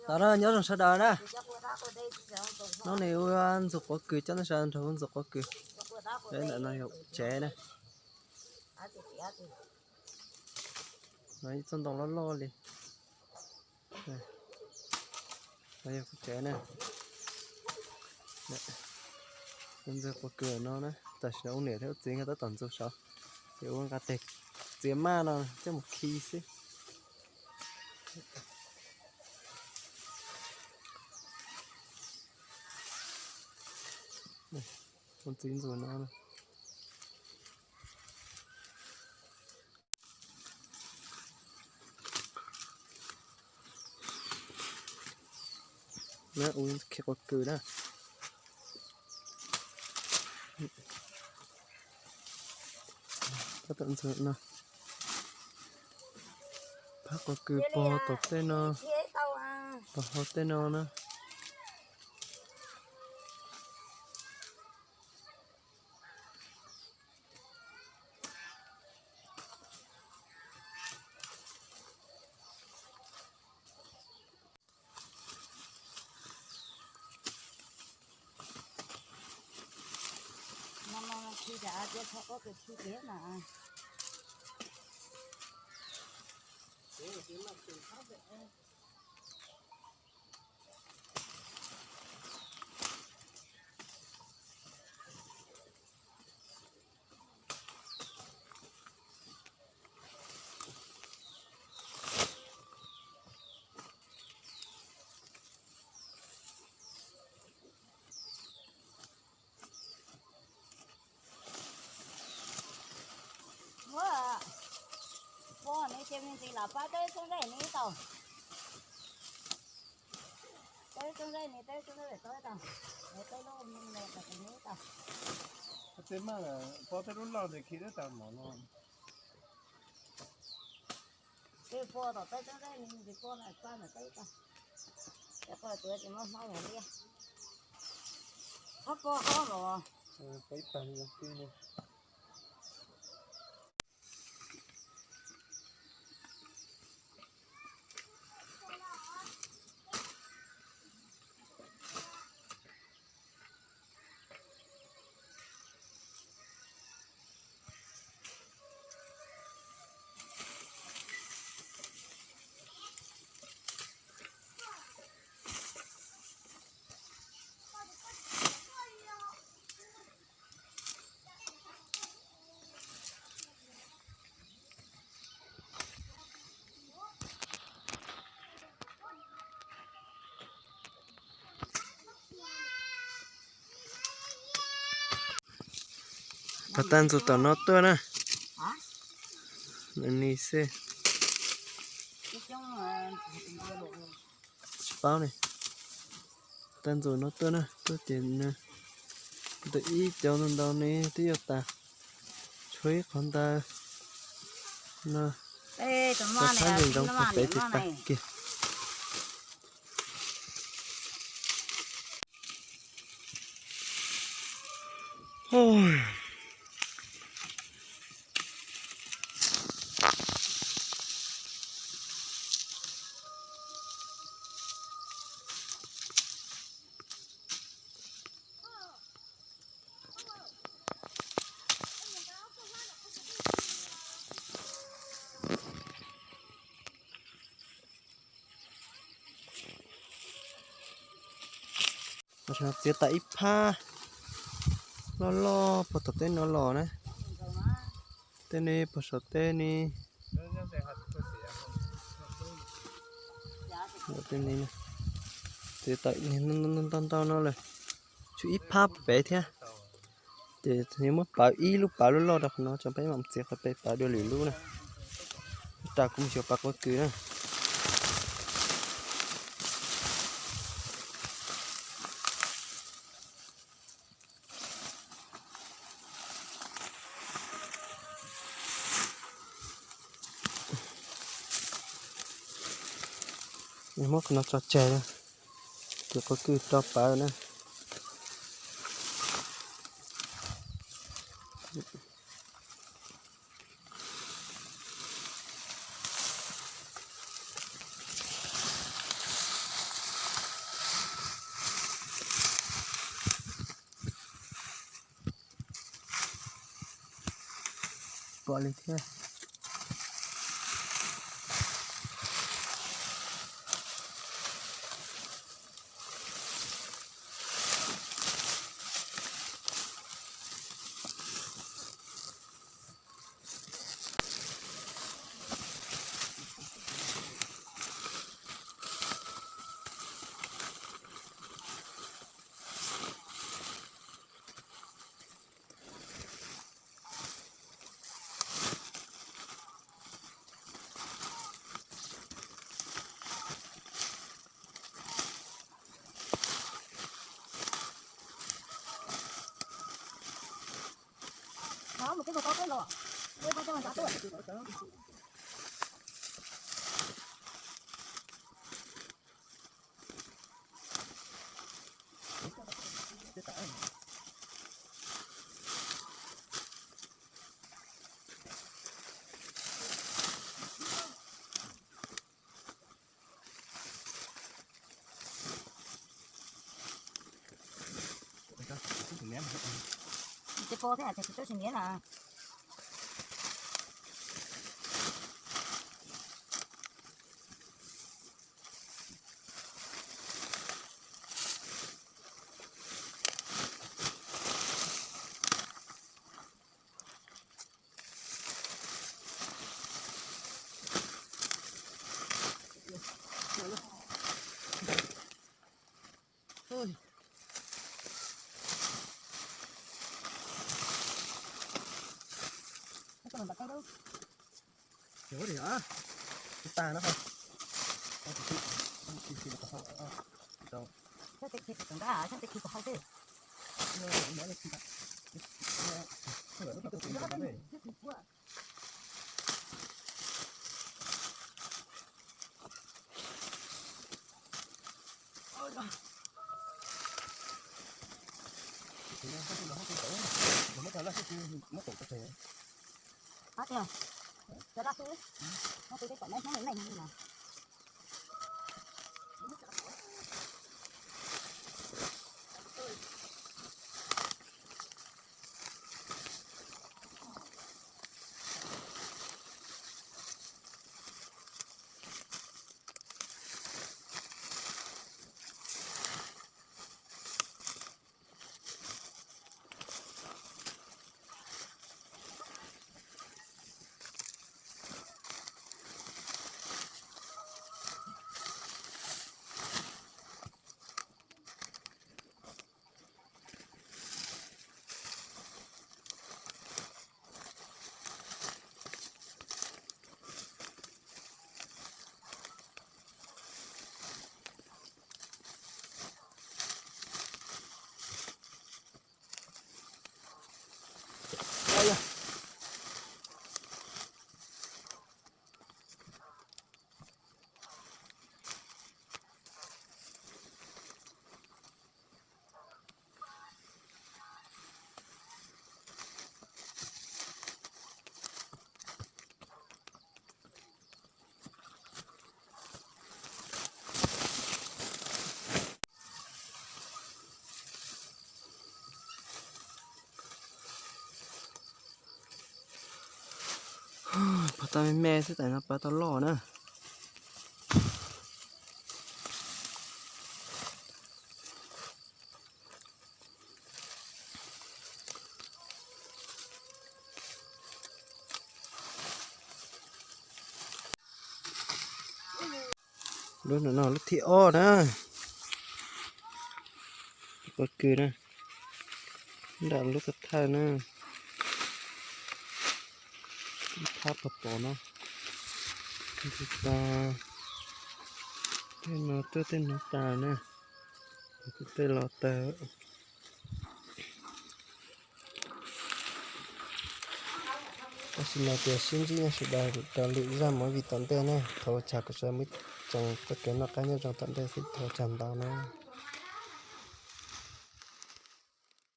Tau na, nyob zoo sawv daws na. Hnub no ua ntxuag quav kws coj nej sawv daws nrog ua ntxuag quav kws. Ntawm no yog tsev na. No ib txoj ntoo loj loj li. No yog kuv tsev na. Ua ntxuag quav kws no na, tam sim no ua niam thiab ua txiv nkawd tab tom ntxuag saud, ces ua nqa tes txiav maj no coj mus khi xwb. Ua txiv ntxuag no. Na, ua khi quav kws na. Tab tom ntxuag no. Phab quav kws pog tom tej no, pog hauv tej no na. Pog, nws ces me ntsis los pab teb tsob ntsaij ni tau. Teb tsob ntsaij ni, teb tsob ntsaij tau tau. Teb lub me ntsis tau. Teb maj, pog, teb lub loj ntawd khi tau mov no. Peb pog tom teb tsob ntsaij ni, ntsis pog na pab ntawm teb tau. Cov pog tuav tsis muaj hmab yog liab. Qhov pog qhov los. Pog, tau ntxuag tom no tuaj na. Ni xwb. Tsis paub ne. Tau ntxuag no tuaj na, tuaj ces ntawm ib cov ntau ntau ne twb yuav tas. Tshuav ib qhov ntawd no. Tau thab ntsoov pem tiv tas kiag. Txiav tas ib phab loj loj puag tom tej no los na. Tej ne puag saum tej ne. Txiav tas ntau ntau no lawm, tshuav ib phab pem thiab. Ces yuav muab pawv ib lub pawv loj loj rau qhov no, tso peb mam txiav qhov pem pawv dua lwm lub na. Ua ras kuv mus xyuas pawv quav kws na. Muab qhov no tso tseg na, ces quav kws rau pawv na. Pom li thiab. Tsis pom thiab, tsis tshua tsis nyiam na. Pov tau me me xwb, tam no pov tau loj na. Lub no lub thib ob na. Pob kws na, nram lub thawj na. Thab pov pov no. Ntsis tas, tej no tuaj tej no tas na. Tej los tas. Tab sis mas tias sib ntsib nej sawv daws rau lwm zaj movie tom ntej na, thov ua tsaug kom sawv daws muaj tsoom txoj kev noj qab nyob zoo tom ntej xwb, thov ua tsaug ntau na.